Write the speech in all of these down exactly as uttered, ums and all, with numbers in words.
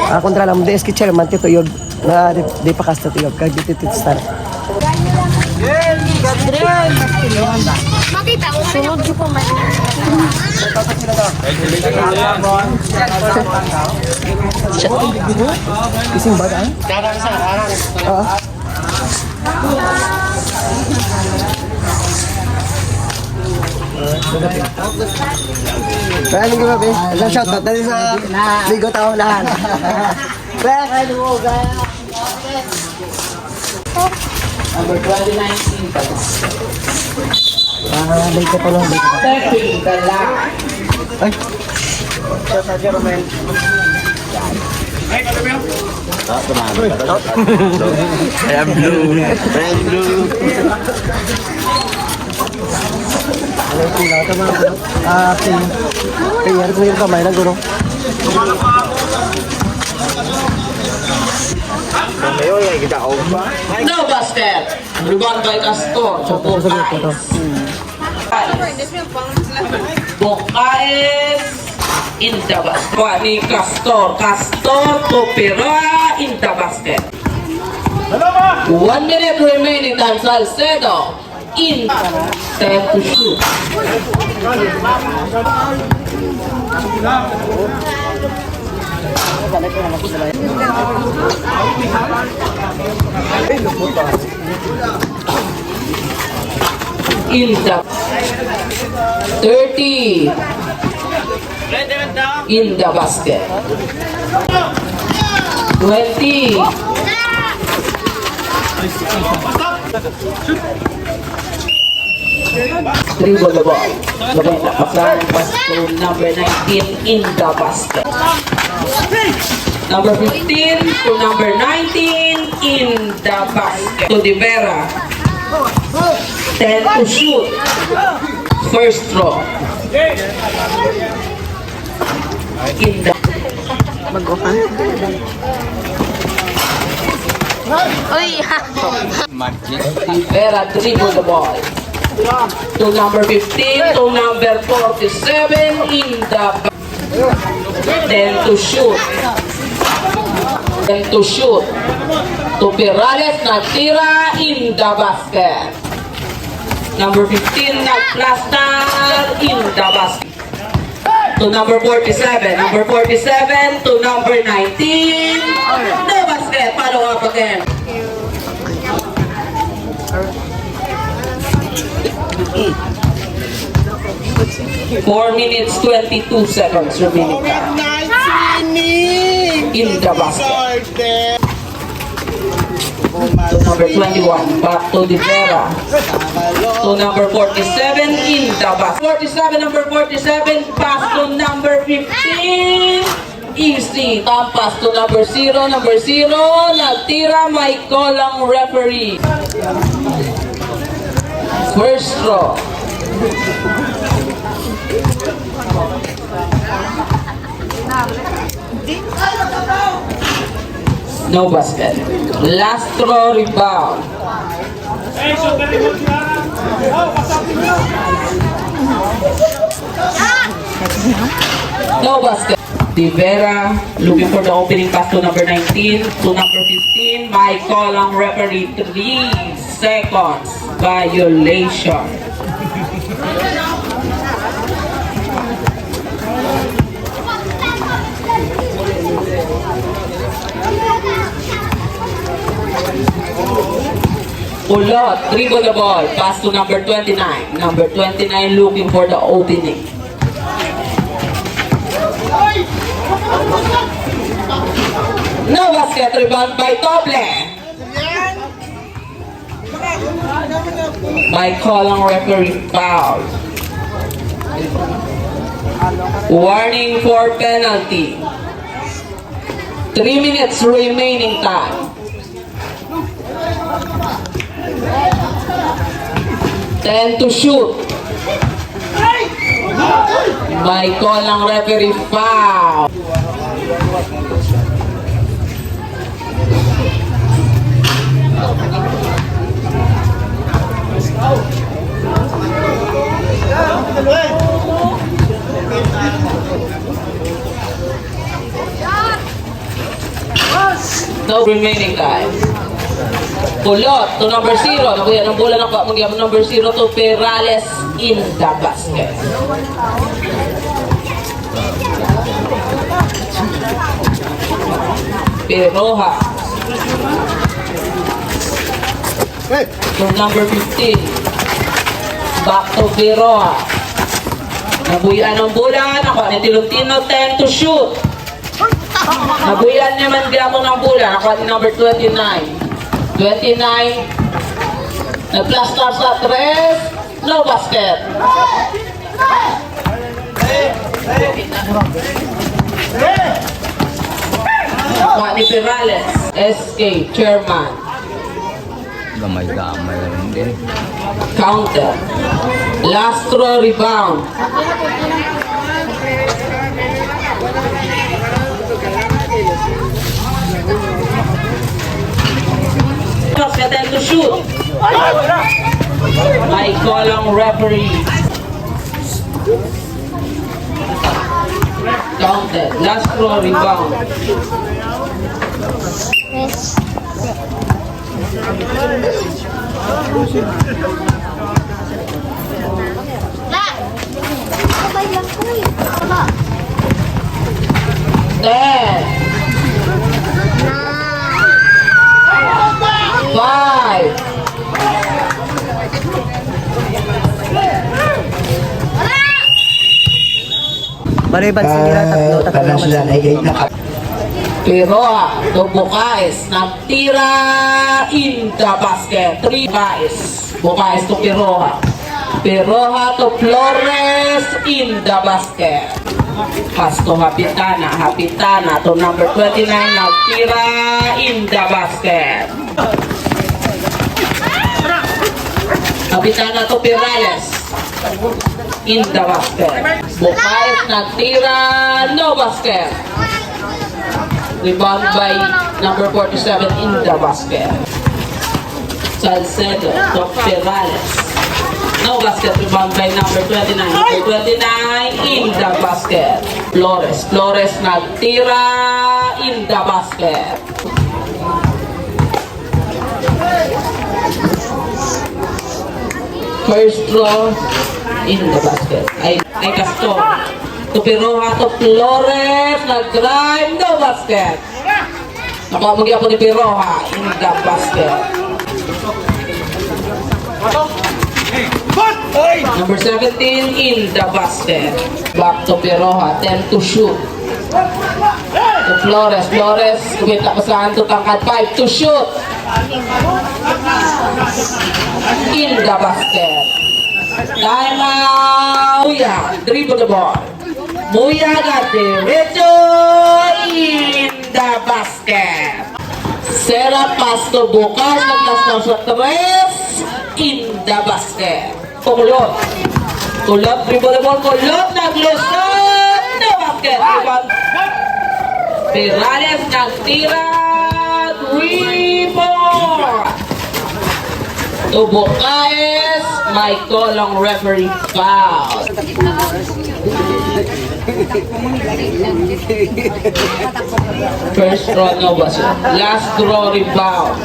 Ah, kontra lang, di sketcher man, tito, yun. Na, di, di pa kasta, tito, kag di, tito, star. Makita mo. Sunod yung pamay. Isang bata, eh? Oo. Kaya nung gabi, isang shoutout na rin sa Ligo Taulahan. Bek! Number twenty-nine, Intas. Ah, late ka pala, late ka. Stepping the line. Ay! Shoutout kay Romel. Ayan, blue. Ayan, blue. Ano yung pila? Tama, ano? Ah, pin-, player ko yung kamay na, guro. Ano yun? Ay, kita ko pa. No basket. Rebound by Castor. Sa Tapos, sa Bucay. Ito. Bucay in the basket. Kuha ni Castor. Castor to Pira in the basket. One minute remaining, time. Salcedo in, time to shoot. In the thirty. In the basket. Twenty. Dribble the ball. Labay na, pasang pass to number nineteen in the basket. Number fifteen to number nineteen in the basket. To De Vera. Ten to shoot. First draw. In the Baguhan. Uy! Vera dribble the ball to number fifteen, to number forty-seven in the ba-, then to shoot. Then to shoot. To Perales, natira in the basket. Number fifteen, nagplastar in the basket. To number forty-seven. Number forty-seven to number nineteen. No basket. Follow up again. Four minutes, twenty-two seconds remaining. In the basket. To number twenty-one, back to De Vera. To number forty-seven, in the basket. Forty-seven, number forty-seven, pass to number fifteen. Easy. Tampas to number zero, number zero. Nagtira, may call ang referee. First draw. No basket. Last throw rebound. No basket. De Vera looking for the opening pass to number nineteen, to number fifteen. May call ang referee, three seconds violation. Ulot, dribble the ball, pass to number twenty-nine. Number twenty-nine looking for the opening. No basket, rebound by Toble. May call ang referee, foul. Warning for penalty. Three minutes remaining time. Ten to shoot. May call ang referee, foul. No remaining time. Kulot to number zero. Nabuya ng bola, nakuha man gyapon number zero to Perales in the basket. Piroha. To number fifteen. Back to Piroha. Nabuyan ang bola. Nakuha ni Tolentino. Ten to shoot. Nabuyan niya man gyapon ang bola. Nakuha ni number twenty-nine. Twenty-nine. Nag-flash start sa tres. No basket. Nakuha ni Perales. S K, chairman. Gamay-gamay lang din. Counter. Last throw rebound. Attempt to shoot. May call ang referee. Counted. Last throw rebound. Ten. Five. Bale, ban sila, tatlo, tatlo naman sila. Pero, ah, to Bukaes, nagtira in the basket. Three Bukaes. Bukaes to Piroha. Piroha to Flores in the basket. Pass to Hapitana. Hapitana to number twenty-nine, nagtira in the basket. Hapitana to Perales. In the basket. Bukaes nagtira, no basket. Rebound by number forty-seven in the basket. Salcedo to Perales. No basket, rebound by number twenty-nine. Number twenty-nine in the basket. Flores. Flores nagtira in the basket. First throw in the basket. Ay, ay, Castro. To Piroha, to Flores, nag-drive, no basket. Nakuha mo gyapon ni Piroha in the basket. Number seventeen in the basket. Back to Piroha, ten to shoot. To Flores, Flores, kumita pa sa Anto Tangkad, five to shoot. In the basket. Time out. Muya, dribble the ball. Muya, got diretso. In the basket. Set up pass to Bukaes, nag-last na sa tres. In the basket. Kulot. Kulot, dribble the ball. Kulot, naglusot. No basket. Rebound. Perales nagtira. Three, four. To Bukaes, may call ang referee, foul. First throw, no basket. Last throw, rebound.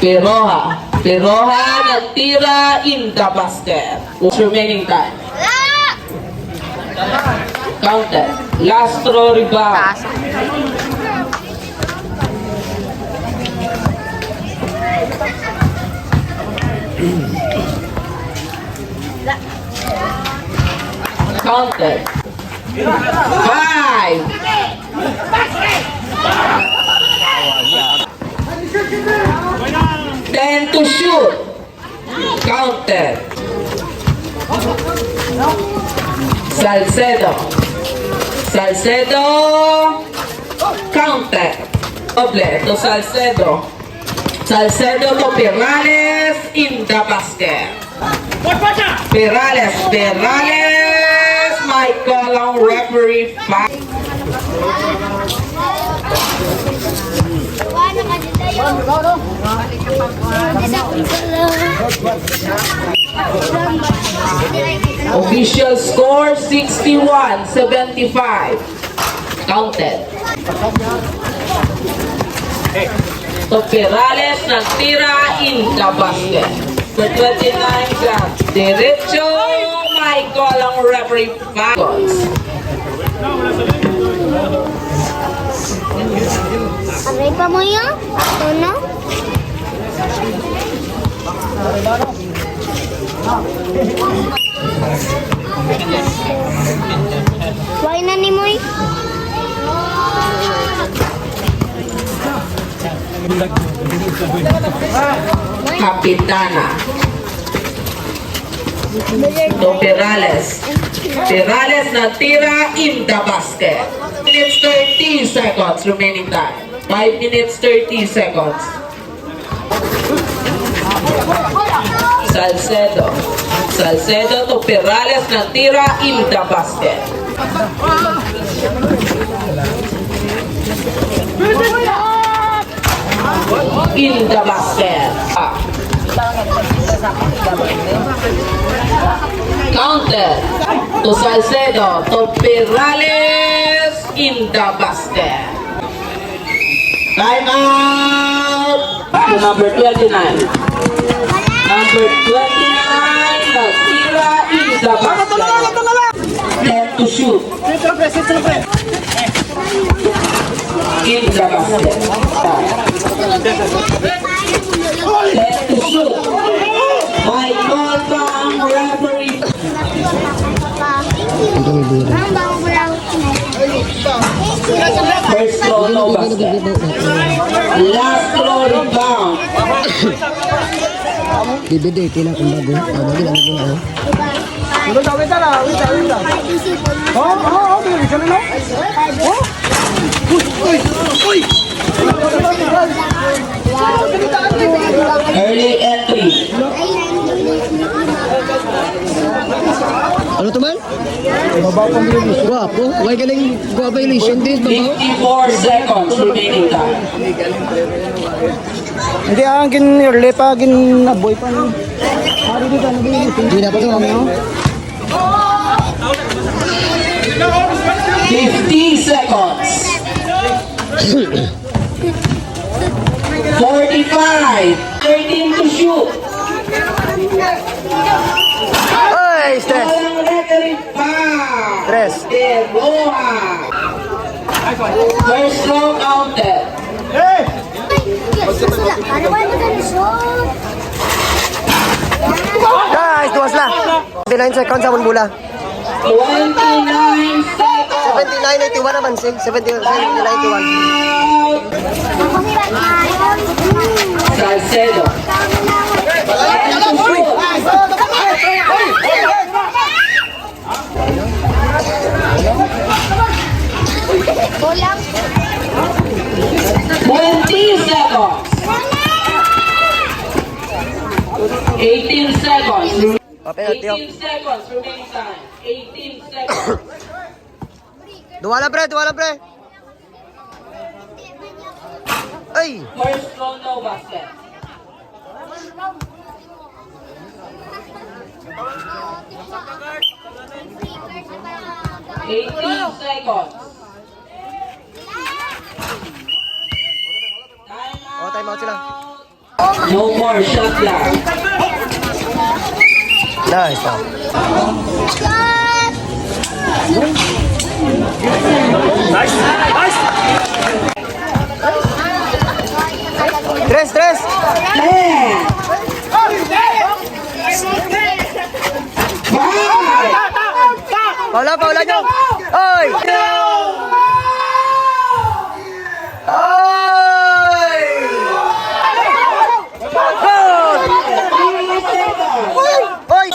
Piroha. Piroha nagtira in the basket. What's remaining time? Counted. Last throw rebound. Counted. Five. Ten to shoot. Counted. Salcedo. Salcedo. Counted. Doble to Salcedo. Salcedo to Perales in the basket. Perales, Perales, may call ang referee, foul. Official score, sixty-one seventy-five. Counted. To Perales, nagtira in the basket. For twenty-nine shots. Derecho, may call ang referee. Five seconds. Aray pa mo yun? Ito na? Why na ni Moy? Kapitana. To Perales. Perales, nagtira in the basket. Minutes, thirty seconds remaining time. Five minutes, thirty seconds. Salcedo. Salcedo to Perales, nagtira in the basket. In the basket. Counted to Salcedo, to Perales, in the basket. Time out. To number twenty-nine. Number twenty-nine, nagtira in the basket. Ten to shoot. In the basket. Ten to shoot. May call pa ang referee. First throw, no basket. Last throw, rebound. Bibid eh, kailan kung bago. Ah, bago lang yun, ah. Wait lang, wait lang, wait lang, wait lang. Oh, oh, oh, wait lang, wait lang. Oh? Uy, uy, uy! Early entry. Ano to man? Guwapo. Way galing, guwapo yung violation. This babaw. Fifty-four seconds remaining time. Hindi, ah, gin-early pa, gin-aboy pa. Hindi na pa to, ano? Fifty seconds. Forty-five. Thirteen to shoot. Ay, stress. Walang referee pa. Tres. De Roa. First round counted. Yes, masula. Ano ba yung shoot? Guys, duwas lang. Twenty-nine seconds sa amon bola. Twenty-nine seconds. Seventy-nine eighty-one naman, sing. Seventy-nine eighty-one. Salcedo. Kulang. Twenty seconds. Eighteen seconds. Papel, tiyo. Eighteen seconds remaining time. Eighteen seconds. Duwala, pre, duwala, pre. Ay! First round, no basket. Eighteen seconds. Oh, time out sila. No more shot clock. Nice, oh. Tres, tres. Paula, paula nyo. Oy! Oy! Good! Oy!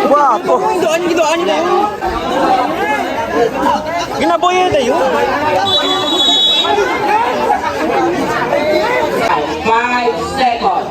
Guwapo. Ginaboy na tayo. Five seconds.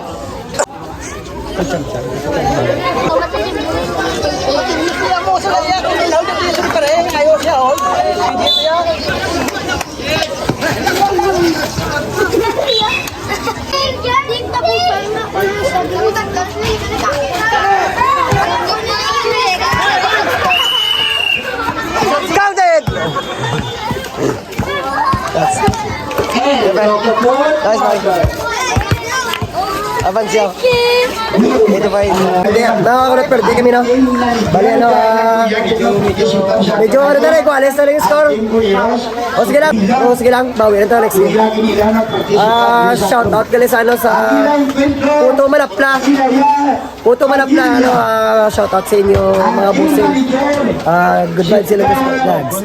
Nice, nice. Avan siya. Ito pa yun. Hindi, mga kakulot, pero di kami, no? Bali, ano, ah, medyo ano na, iguales na lang yung score. O, sige lang. O, sige lang. Bawi na to next game. Ah, shout out gali sa, ano, sa Puto Malapla. Puto Malapla, ano, ah, shout out sa inyo, mga bossing. Ah, good vibes sila, guys.